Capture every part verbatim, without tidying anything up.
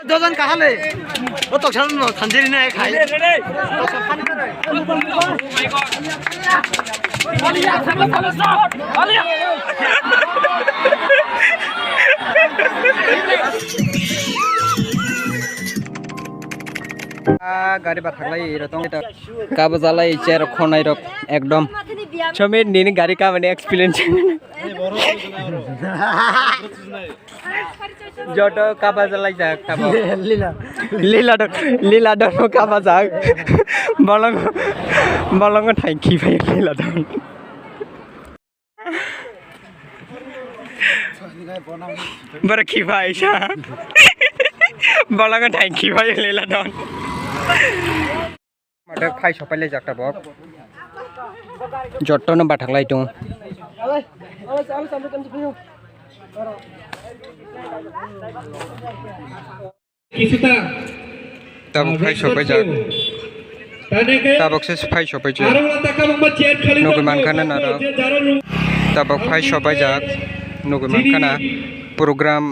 Dojan kahale. O toksa no thanjiri na khai. Ah, gari bathaklai iro tong. Kabo jalai chair khonai rok ekdom. Chomit nini gari kamani experience. Joto kapa jalaijak tamo. Lila. Lila do, lila do no kapa jak. Bolong, bolong thai khipai lila do. Boro khipai sa. Bolong thai khipai lila do. Madak phai sopai le jak tabok. Jotto no bathak lai tung. Tabok phai sopai jak. Tabok se phai sopai jak. Nugui mankha na naro. Tabok phai sopai jak. Nugui mankha na program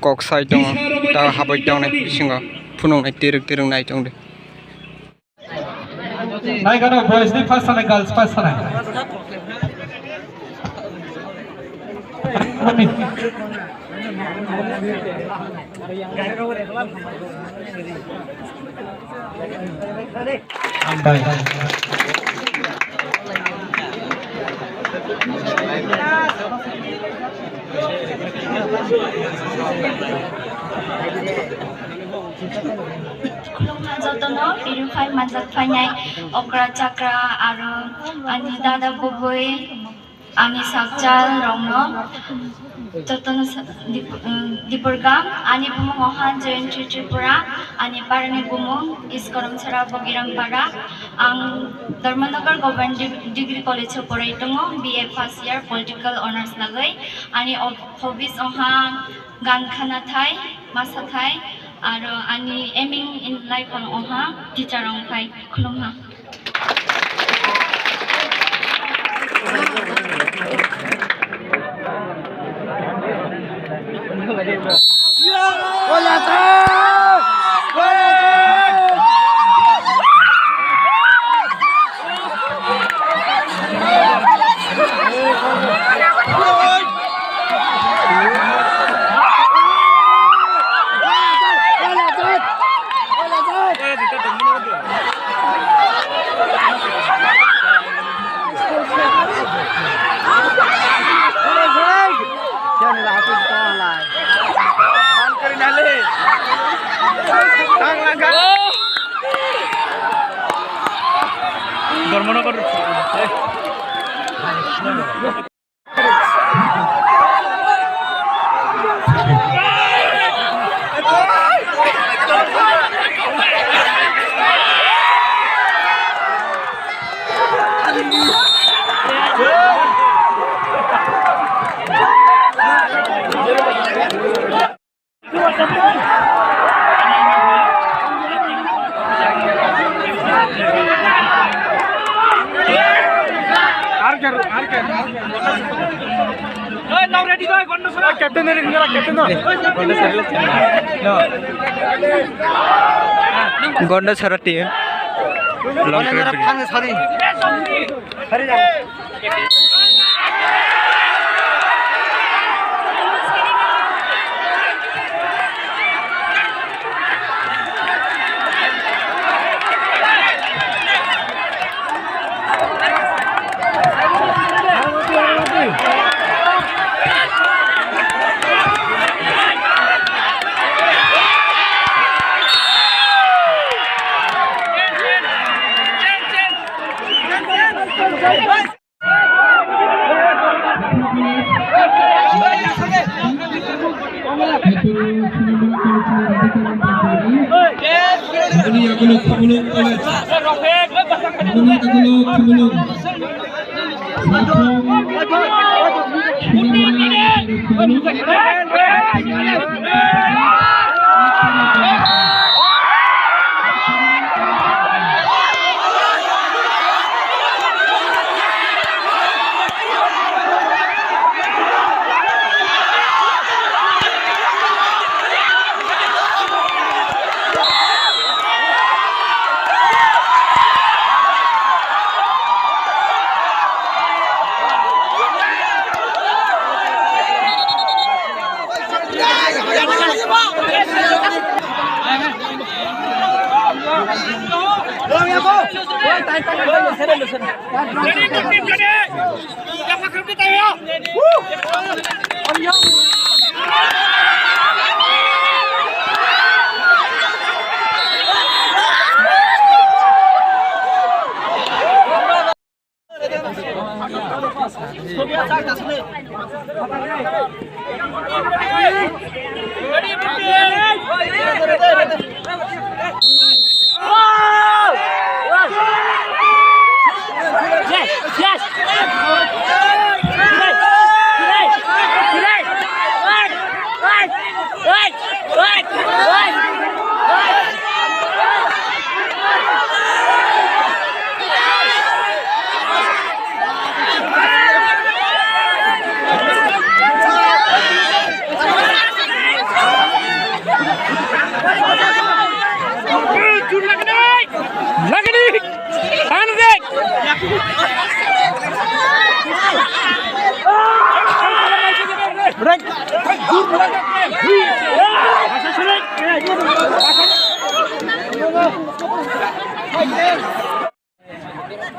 kok sai tongo. Ta haboi tongnai bisingo phunuk nai tirwk tirwk nai tong di. Naigano boys ni first sanai, girls first sanai. Hambai. Khulumkha jotono, phirwi phai manjak phainai okra chakra aro ani dada bubui, ani sakchal rokno jotono sa-, dip-, um, dipurkam, ani bumung Ohan Jayantri Tripura, ani parani bumung Iskorom Sara Bogiram Para. Ang Dharmanagar Government Deg-, Degree College o porai tongo, B A first year political honours lagwi. Ani ob-, hobbies oha gan khana thai, masa thai, aro ani aiming in life ang oha teacher ong thai. Khulumkha. Dharmanagar. Captain, captain. Gonda Sara team. Long trip.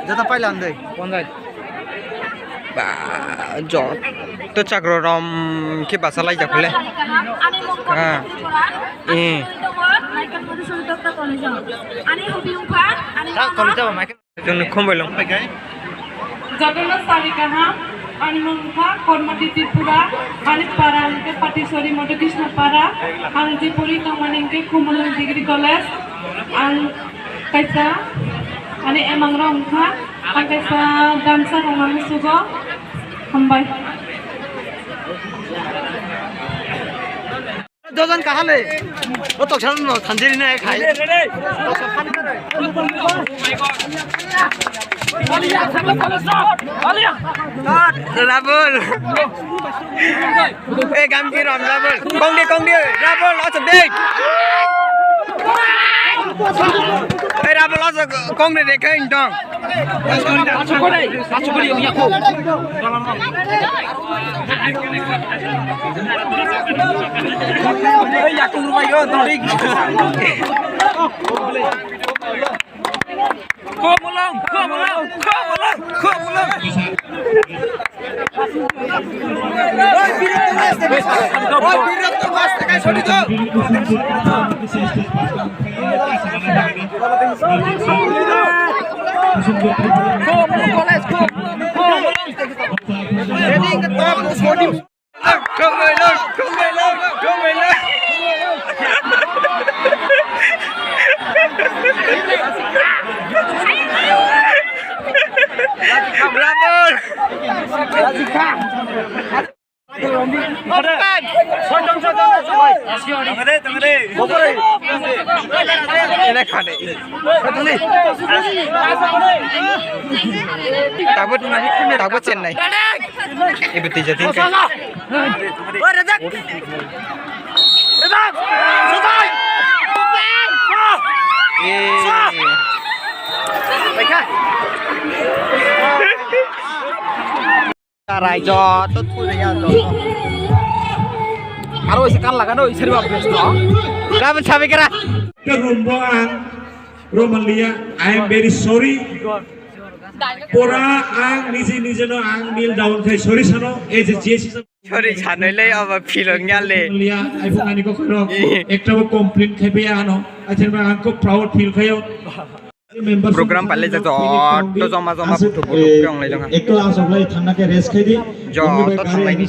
Jota paila andai. Ponjai. Ba, joto chakro rom khe basa lai jak le. Ah. Eh. Joni khumbai long. Jotono sari kaham, ani mung kha Kormati Tripura, ani para hwnkhe Patisori Madhukrishna para, ang Jipuri tongmani hwnkhe Khumulwng Degree College, ang kaisa, ani emang rok wngkha, ang kaisa dansa rwngmani sugo, hambai. Dojan kahale. O toksan no thanjiri na khai. Rabul. Eh, gamki ram Rabul. Kongdi, kongdi, Rabul, asok dei. Eh, Rabul, asok kongdi dei, kain dong. Tabuk, tabuk Chennai. Ibu tija tingka. Karai joto thujaya joto. Aro ise kar laga do iseri bab besto. Gabon sabi kera. Rombo ang Romalia, I am very sorry. Pura ang niji nijeno ang kneel down khai sorry sano, as a J C. Sorry sanoi le aba philong ya le. Romalia, I phung ani ko khoro. Ekta bo complain khai pe ano. Achen ba ang ko proud feel khayo. Program palai jak joto joma joma buthuk buthuk ke onglai jong ha. Ekto asok lai thangna ke rest khai di. Joto thanglai ni.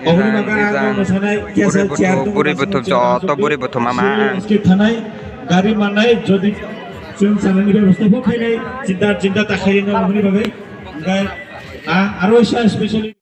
Ijang, ijang, ijang. Buri buthuk, buri buthuk joto buri buthuk mama. Thanai gari manai jodi chwng sanani bebosta bo khainai chinta chinta ta khainai hwnwi bagwi. Aro specially